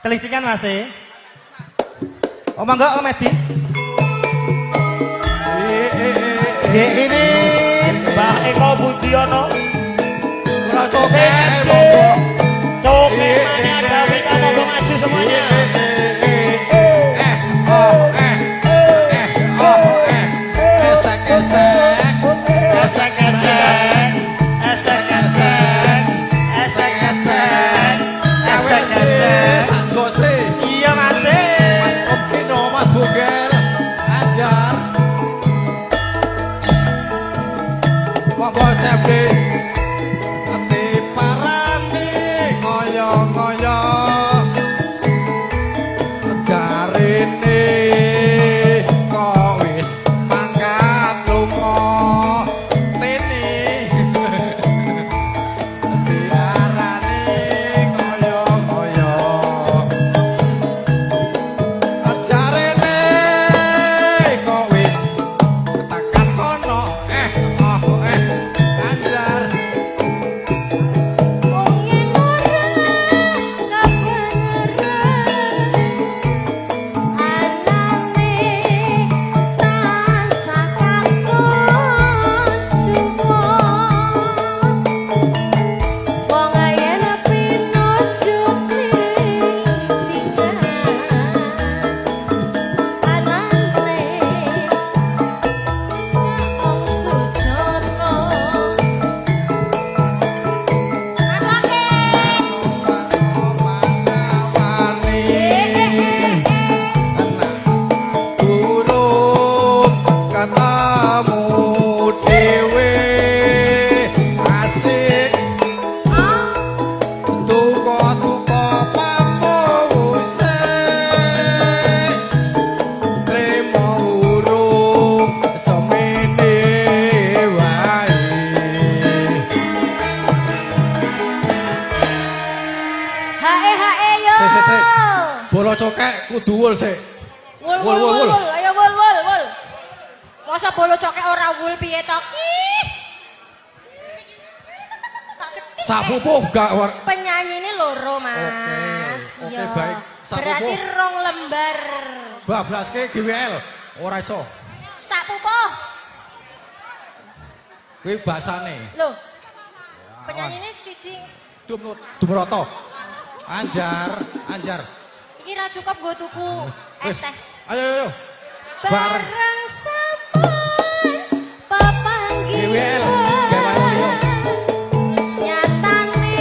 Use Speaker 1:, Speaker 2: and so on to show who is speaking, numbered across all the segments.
Speaker 1: Telisikan Mas e. Oh monggo Om Edi. Dek Wiwin.
Speaker 2: Mbah Eko Budiono.
Speaker 3: Ora coke monggo.
Speaker 2: Coke mana ada Wika monggo maju semuanya.
Speaker 3: Oh eh eh oh eh esek esek
Speaker 1: Esek esek. Esek esek. Esek esek. Esek esek.
Speaker 3: Jose.
Speaker 1: Iya Mas e.
Speaker 3: Mas Om Kino, Mas Bugel, Ajar. Monggo CMD. Ati parani ngoyo-ngoyo. Jarine kok wis mangkat lunga teni. Diarani ngoyo-ngoyo. Jarene kok wis tekan kono eh oh eh anjar.
Speaker 4: Wong yen ora kabeneran anane tansah kakon suwun. Wong yen pinuju klisikan anane wong sujono. Mas Oke.
Speaker 3: Wani durung ketemu dhewe asik tuko-tuko pampuse trimo urung semene wae.
Speaker 4: Hae hae yo.
Speaker 3: Sik sik sik. Bolo cokek kudu wul sik.
Speaker 4: Wul wul
Speaker 3: Wul,
Speaker 4: wul
Speaker 3: wul,
Speaker 4: wul. Ayo wul wul wul. Masa bolo cokek ora wul piye to ki? Tak ketik.
Speaker 3: Sapupuh gak war.
Speaker 4: Penyanyi ini loro, Mas.
Speaker 3: Oke,
Speaker 4: Yo.
Speaker 3: baik. Sapupuh.
Speaker 4: Berarti rong lembar.
Speaker 3: Bablaske GWL ora iso.
Speaker 4: Sapupuh.
Speaker 3: Kuwi basane.
Speaker 4: Loh. Penyanyi ini siji.
Speaker 3: Dum dumroto. Anjar, anjar.
Speaker 4: Iki ra cukup nggo tuku es
Speaker 3: Wis.
Speaker 4: teh.
Speaker 3: Ayo ayo ayo. Bareng.
Speaker 4: Bareng sampun papanggihan.
Speaker 3: GWL, gawe liya.
Speaker 4: Nyatane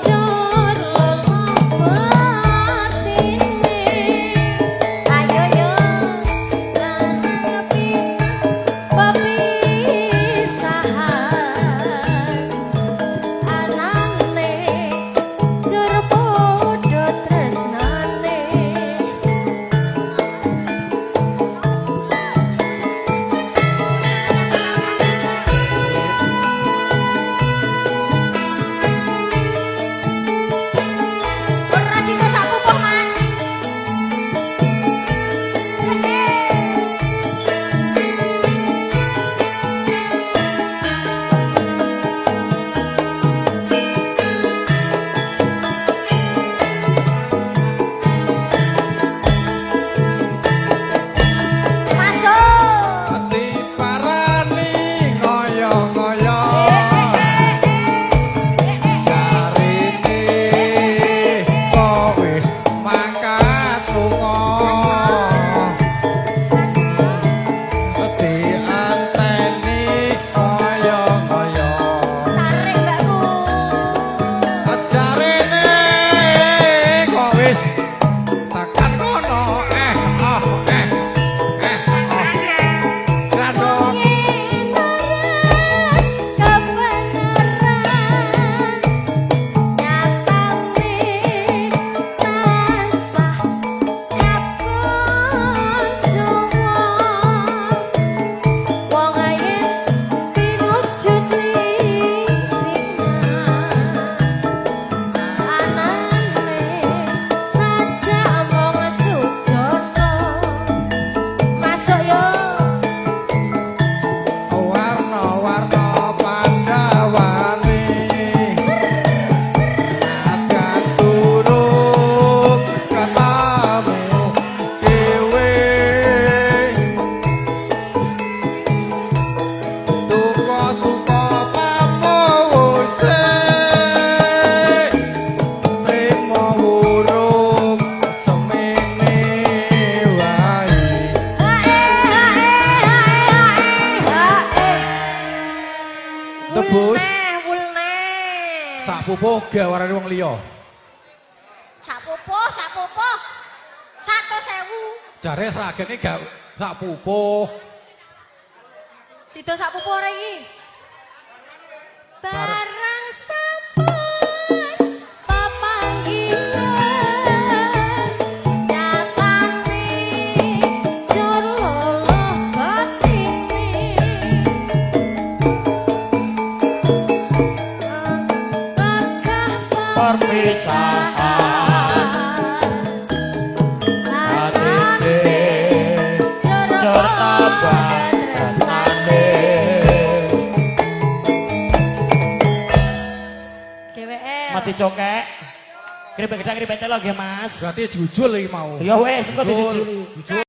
Speaker 4: cur lolo batine. Ayo yo lanang pepisahan. Anane cur padha tresnane.
Speaker 3: pupuh gawarane wong liya.
Speaker 4: Sak pupuh, sak pupuh. 100.000.
Speaker 3: Jare Sragen iki gak sak pupuh.
Speaker 4: Sida sak pupuh ora iki? Barang sampun papanggihan nyatane jur luluh batine berkah
Speaker 2: Perpisahan
Speaker 4: atine jur
Speaker 2: jur tambah tresnane.
Speaker 4: GWL.
Speaker 2: Mati cokek. Kripik gedang kripik telo nggih Mas.
Speaker 3: Berarti jujul iki mau.
Speaker 2: Ya wis engko
Speaker 3: Jujul.
Speaker 2: dijujuli.
Speaker 3: Jujul.